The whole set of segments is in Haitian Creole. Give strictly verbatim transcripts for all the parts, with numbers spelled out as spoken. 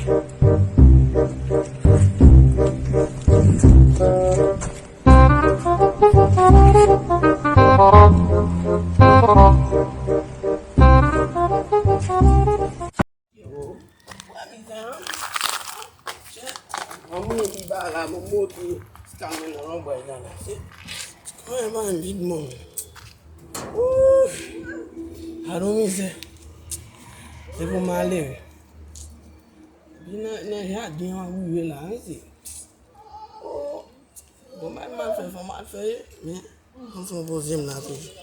Yo, wè mizè an. Chè, yon moun epi ba la, mwen monte ti kanmen nan lonbraj la, la. Se, se kòman m vin bon. Ouf! Gade yon mizè. Se pou malere. Epi nan, nan jaden an rive la, wi, se. Oh! Bon, m al, m al fè, fò m al fè, men, m fè yon poze m la toujou.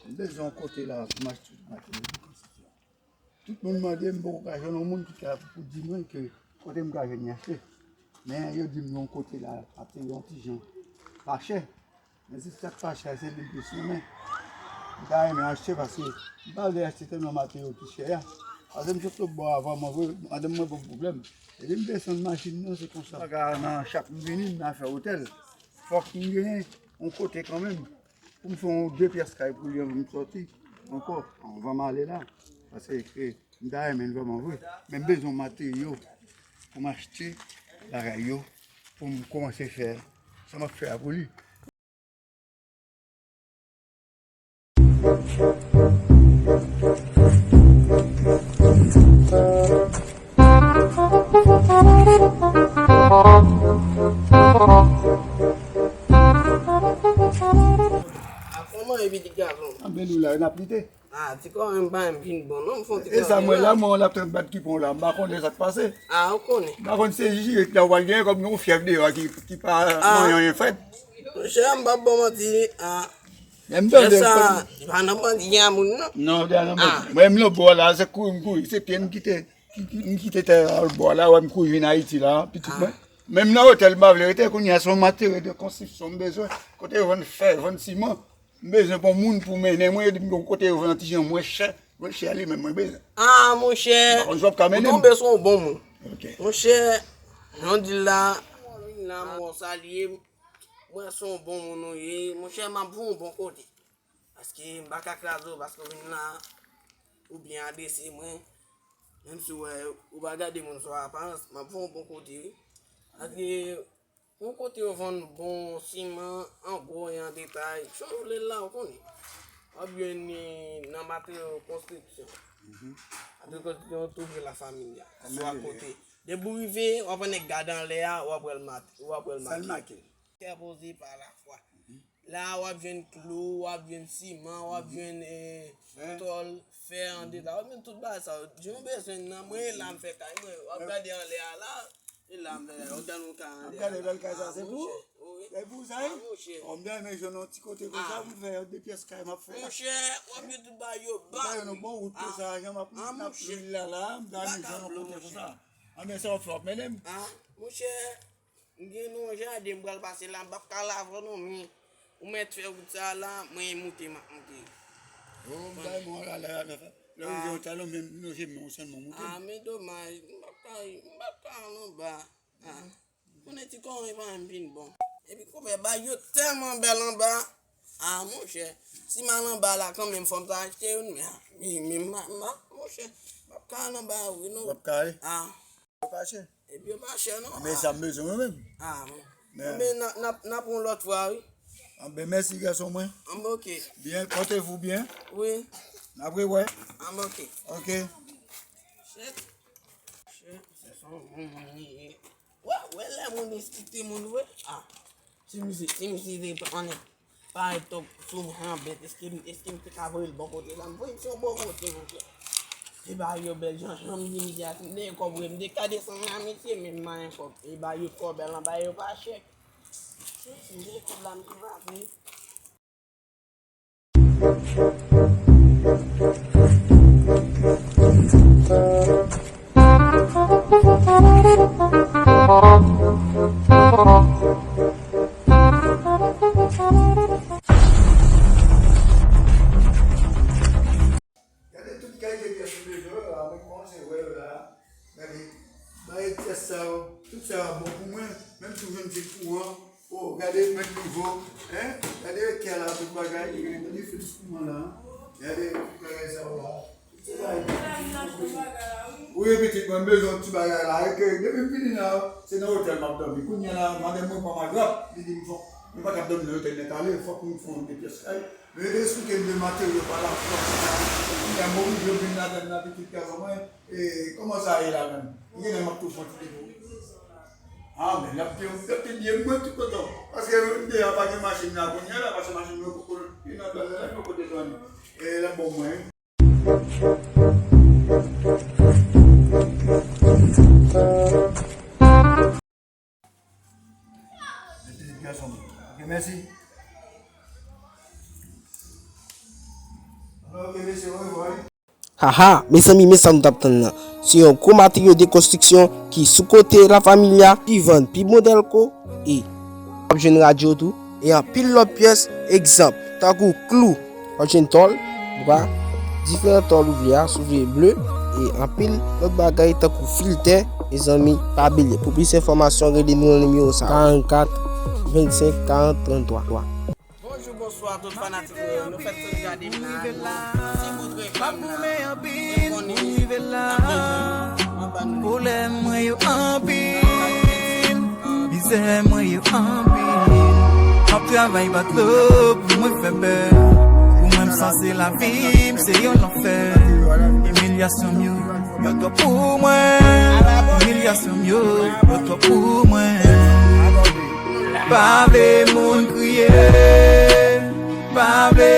M bezwen yon kote la pou m achte tout materyèl de konstriksyon. Tout moun mande m, m poko ka jwenn yon moun ki ka pou di mwen ke kote m ka jwenn li achte. Men yo di m yon kote la ap peye yon ti jan pa chè. Men se sa k pa chè, se li m plis renmen. M ta renmen achte paske m pa vle achte tèlman materyo ki chè a. Paske m sot lòt bò a avan, mwen vre, madanm mwen ban m pwoblèm. Epi m desann machin nan, se konsa. M pa ka nan chak m vini, m nan fè otèl. Fòk m genyen yon kote kanmenm. Pou m fè yon de pyès kay pou li anvan m sòti ankò, anvan m ale la. Paske m ta renmen l vrèman vre. Men m bezwen materyo pou m achte bagay yo, pou m kòmanse fè sa m ap fè a pou li. A, kòman e pitit gason? Anben nou la, n ap lite. A, ti kò m pa menm fin bon non, m fè yon ti kò. E sa m wè la, mwen l ap tande bat kipon la, m pa konn lè sa k pase. A, ou konnen. M pa konn se jiret la w pral genyen kòm yon fyèv deyò a ki, ki pa manyen anyen fèt. Monchè, m p ap ba w manti, a. Men m tande sa, li pa nan bandi a moun non. Non, li pa nan bandi. Mwen menm lòt bò la, se kouri m kouri, se pye m kite. Ki, ki, m kite tè a bò la, wè m kouri vin Ayiti la, pitit mwen. Menm nan otèl m pa vle rete, kounye a se yon materyo de konstriksyon m bezwen. Kote yo vann fè, vann siman. M bezwen pou moun pou mennen mwen, yo di m yon kote yo vann ti jan mwen chè, mwen chè li menm mwen bezwen. A, monchè, m pa konn si w ap ka mennen m. Ou tonbe sou yon bon moun. Ok. Monchè, jan w di l la, mwen vin la, mwen salye, mwen se yon bon moun ou ye, monchè, m ap voye w yon bon kote. Paske m pa ka kraze w, paske w vin la, oubyen adrese mwen. Menm si w wè, ou pa gade moun sou aparans, m ap voye w bon kote, wi. Paske yon kote yo vann bon siman, an gwo e an detay. Jan w vle l la, ou konnen. W ap jwenn li nan materyo konstriksyon. Materyo konstriksyon, yo tou vle la familya. Sou akote. Depi w rive, w ap wè nèg gade anlè a, w ap wè l mat-, w ap wè l make. Kè poze pa lafwa. La, w ap jwenn klou, w ap jwenn siman, w ap jwenn, eh, tòl, fè an detay. W ap jwenn tout bagay sa yo. Jan w bezwen nan, mwen e la m fè kay mwen. W ap gade anlè a la, e la m fè kay. W ap gade yon kay anlè a la. W ap gade bèl kay sa, se pou ou? Wi. Se pou ou sa, wi? A, monchè. Ò, m ta renmen jwenn yon ti kote konsa pou m fè yon de pyès kay m ap fè la. Monchè, w ap jwenn tout bagay yo ba. M ta jwenn yon bon wout konsa, jan m ap, m ap lwil la la, m ta renmen jwenn yon kote konsa. Anben sa w ap fè, w ap mennen m? A, monchè, m gen yon jaden m pral pase la, m p ap ka al avè w non, men ou mèt fè wout sa a la, mwen e moute m ap moute. O, m ta renmen w al alè avè. Lè w rive yon talon, men m lonje men w sèlman moute m. A, men domaj, m p ap ka, m p ap ka al anba. A, konnen ti kòman pa menm fin bon. Epi konpè, bagay yo tèlman bèl anba. A, monchè, si m al anba la kanmenm, fò m ta achte youn, men, a, men, men, m pa, m pa, monchè, m p ap ka al anba a vre non. W ap ka ale? A. Yo pa chè. Epi yo pa chè non. Men sa m bezwen mwen menm. A, bon. Men n a, n a, n a pran yon lòt fwa, wi. Anben, mèsi, gason mwen. Anben, oke. Byen, pòte vou byen. Wi. N ap rewè. Anben, oke. Oke. Chè. Chè, se son bon moun li ye. Wè, wè lè moun respekte moun vre. A. Ti misye, ti misye te annik. Parèt twòp sou mwen an bèt. Èske, èske m te ka voye l bò kote la? M voye l sou bò kote, monchè. E bagay yo bèl jan, jan m di misye a, si m te gen kòb vre, m te ka desann nan misye, men m pa gen kòb. E bagay yo twò bèl anba, yo pa chè. Si m te gen kòb la, m te pase. Gade tout kalite pyès m bezwen yo la, mwen kòmanse wè yo la. Gade, bay pyès sa yo, tout sa yo ap bon pou mwen, menm si w jwenn fil kouran, o, gade mèt nivo, en, gade ekè la, tout bagay, gade fil kouran la, gade tout bagay sa yo la, tout se bagay. Wi, pitit mwen, m bezwen yon ti bagay la. E ke depi m vini la, se nan otèl m ap dòmi. Kounye a la, madanm mwen pran m atrap, li di m fòk, nou pa t ap dòmi nan otèl nèt ale, fòk nou fè yon de pyès kay. Men yo te esplike m de materyo pa la fòs. Kounye a m oblije vin ladann nan pitit gason mwen. E kòman sa ye la menm? M genlè m ap tou fè yon ti depo. Ah, men l ap te, l ap te byen mwen tout kontan. Paske m te an pa gen machin la kounye a la, paske machin mwen poko, li nan dwal la, li poko desann. E l ap bon mwen. Mete gason. Ok, mèsi. Ok, mesye, orevwa. Haha, mezanmi, men sa nou t ap tann nan. Se yon gwo materyo de konstriksyon ki sou kote La Familia, ki vann pi bon dèlko e w ap jwenn radyo tou, e anpil lòt pyès, egzanp, tankou klou, w ap jwenn tòl, bwa, diferan tòl ou vle a, si w vle ble, e anpil lòt bagay tankou filtè, mezanmi, pa bliye. Pou plis enfòmasyon, rele nou nan nimewo sa a, karannkat, vennsenk, karant, tranntwa. Bonjou, bonswa tout fanatik mwen yo. Nou fèk sot gade m la, nou ti bout reklam la. Nou konnen n ap bezwen anba nou. Pwoblèm mwen yo anpil, mizè mwen yo anpil. M ap travay pa dlo pou mwen fè bèl. Pou mwen m sanse lavi m se yon lanfè. Imilyasyon m yo, yo twòp pou mwen. Imilyasyon m yo, yo twòp pou mwen. Pa vle moun kriye, pa vle